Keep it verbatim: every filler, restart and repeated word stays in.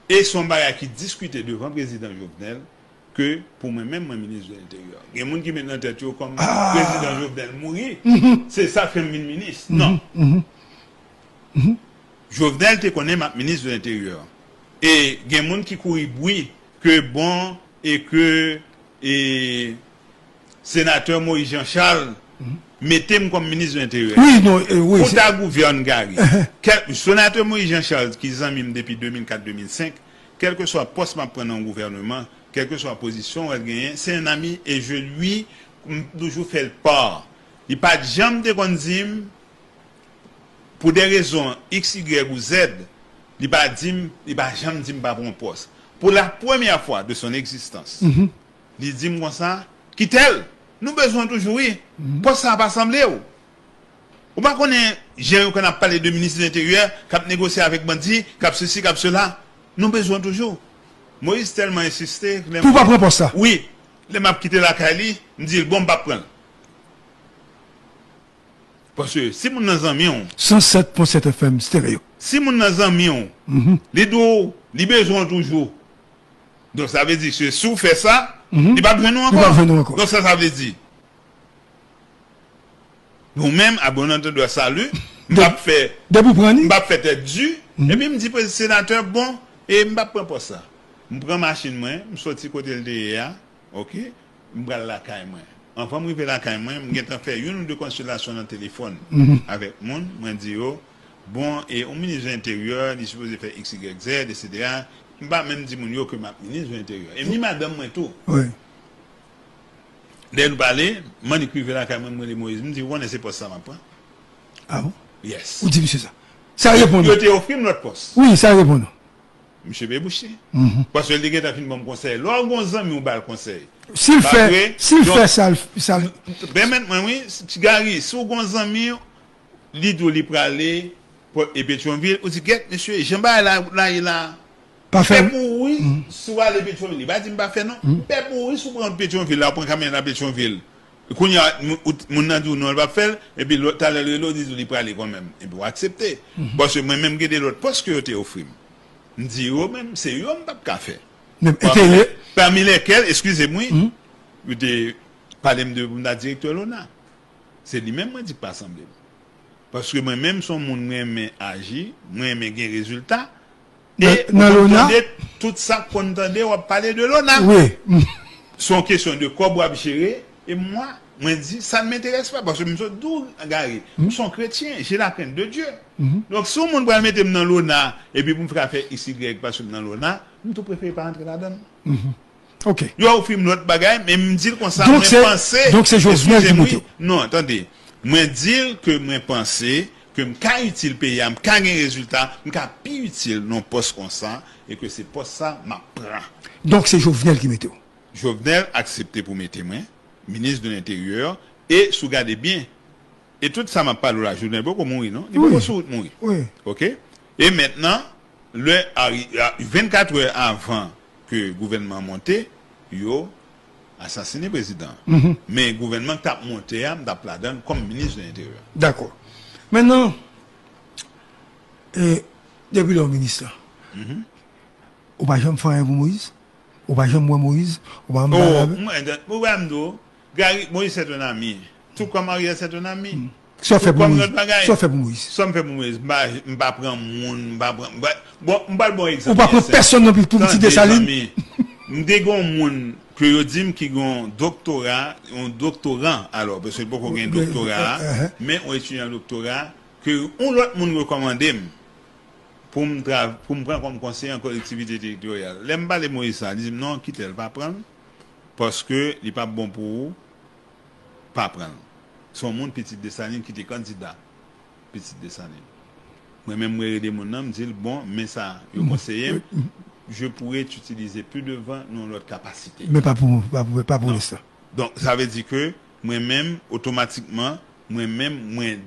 E se yon bagay ki diskite devan prezidan Jovenel ke pou mwen menm, mwen minis de lenteryè. Gen moun ki met nan tèt yo kòm prezidan Jovenel mouri, se sa k fè m vin minis. Non. Jovenel te konnen m ap minis de lenteryè. E gen moun ki kouri bri ke bon e ke e senatè Moïse Jean Charles mete m kòm minis de lenteryè. Wi, non, e, wi, pou se ta gouvène Gary. Kèl, senatè Moïse Jean Charles, ki zanmi m depi de mil kat, de mil senk, kèlkeswa pòs m ap pran nan yon gouvèneman, kèlkeswa pozisyon w al genyen, se un ami et je lui, m toujou fè l pa. Li pa t janm te konn di m, pou de rezon X, Y ou Z, li pa di m, li pa janm di m pa pran pòs. Pou la premyè fwa de son egzistans, li di m konsa, Kitel, nou bezwen w toujou wi. Pòs sa a pa sanble w. Ou pa konnen jan yo konn ap pale de minis de lenteryè, k ap negosye avèk bandi, k ap sesi, k ap sela. Nou bezwen w toujou. Moïse tèlman ensiste, lè m Pou w pa pran pòs sa. Wi. Lè m ap kite lakay li, m di l, bon, m p ap pran l. Paske si moun nan zanmi w, San sèt pwen sèt F M Stereo. Si moun nan zanmi w, li di w, li bezwen w toujou. Donk, sa vle di ke si w fè sa, li p ap jwenn ou Li p ap ankò. Jwenn ou ankò. Donk, sa, sa vle di, nou menm, abonnant de salut, m p ap fè, Depi w pran li, m p ap fè tèt di, epi m di, senatè, bon, e m p ap pran pòs sa. M pran machin mwen, m soti kote l te ye a, oke, m pral lakay mwen. Anvan m rive lakay mwen, m gentan fè youn ou de konsiltasyon nan telefòn avèk moun, mwen di yo, bon, e yon minis de lenteryè, li sipoze fè X, Y, Z, etsetera. M pa menm di moun yo ke m ap minis de lenteryè. E m di madanm mwen tou. Wi. Lè nou pale, m annik rive lakay mwen, m rele Moïse, m di, ou konnen se pòs sa m ap pran. Ah bon? Yes. Ou di misye sa. Sa reponn ou. Yo te ofri m lòt pòs. Wi, sa reponn ou. Misye pe bouche. Paske li te gentan fin ban m konsèy. Lè w gon zanmi w ba l konsèy. Si l fè, si l fè sa, sa. Pèmèt mwen, wi, Gary, si w gon zanmi, li di w li prale e Petyonvil, ou di, gèt, mesye, jan bagay la, la ye la. Pa fè. M pè pou ou, wi, si w ale Petyonvil, li pa di m pa fè, non. M pè pou ou, wi, si w pran Petyonvil la, w pran kamyonèt la Petyonvil. Kounye a, moun nan di w non, l p ap fè l, epi talè l rele w, di w li prale kanmenm. Epi w aksepte. Paske mwen menm, gen de lòt pòs ke yo te ofri m. M di yo menm, se yo m p ap ka fè. Pami lèkèl, eskize m, wi, yo te pale m de pou m ta direktè lona. Se li menm mwen di k pa sanble m. Paske mwen menm, se yon moun mwen renmen aji, mwen renmen gen rezilta. E ou konn tande tout sa k konn tande, w ap pale de lona. Wi. Se yon kesyon de kòb w ap jere, e mwa, mwen di, ça ne m'intéresse pas, paske m sot di w, Gary, m se yon kretyen, j'ai la crainte de Dieu. Donk, si yon moun pral mete m nan lona, epi pou m fè afè X Y paske m nan lona, m tou prefere pa rantre ladan l. Ok. Yo ofri m lòt bagay, men m di l konsa, mwen panse, donk se Jovenel ki monte w. Non, tande. Mwen di l ke mwen panse ke m ka itil peyi a, m ka gen rezilta, m ka pi itil nan pòs konsa, e ke se pòs sa m ap pran. Donk se Jovenel ki mete w. Jovenel aksepte pou mete mwen minis de lenteryè, e si w gade byen, e tout sa m ap pale w la, Jovenel poko mouri, non? Li poko sou wout mouri. Wi. Ok? E mentnan, lè, vennkat è avan ke gouvènman an monte, yo asasine prezidan an. Men gouvènman k t ap monte a, m t ap ladan l kòm minis de lenteryè. Dakò. Mentnan, e, depi lè w minis la, ou pa janm fè anyen pou Moyiz? Ou pa janm wè Moyiz? Ou pa janm pale avè l? Mwen, ou wè m di w, Gary, Moïse c'est un ami. Tout comme Ariel c'est un ami. Sa w fè pou Moïse? Sa w fè pou Moïse? Sa m fè pou Moïse? M pa, m pa pran moun, m pa pran, m pa, bon, m ba l bon egzanp. Ou pa pran pèsonn non plis pou pitit Desalin? M te gen yon moun ke yo di m ki gen yon doktora, yon doktoran, alò, paske l poko gen doktora a, men yon etidyan doktora, ke yon lòt moun rekòmande m pou m tra-, pou m pran kòm konseye an kolektivite teritoryal. Lè m pale Moïse sa, li di m, "Non, kite l, pa pran l, paske li p ap bon pou ou, pa pran l." Se yon moun pitit Desalin ki te kandida pitit Desalin. Mwen menm, mwen rele moun nan, m di l, "Bon, men sa yo konseye m, je pourrais t'utiliser plus devant nan yon lòt kapasite." Men pa pou, pa pou, pa pou lenstan. Donk, sa vle di ke mwen menm, otomatikman, mwen menm, mwen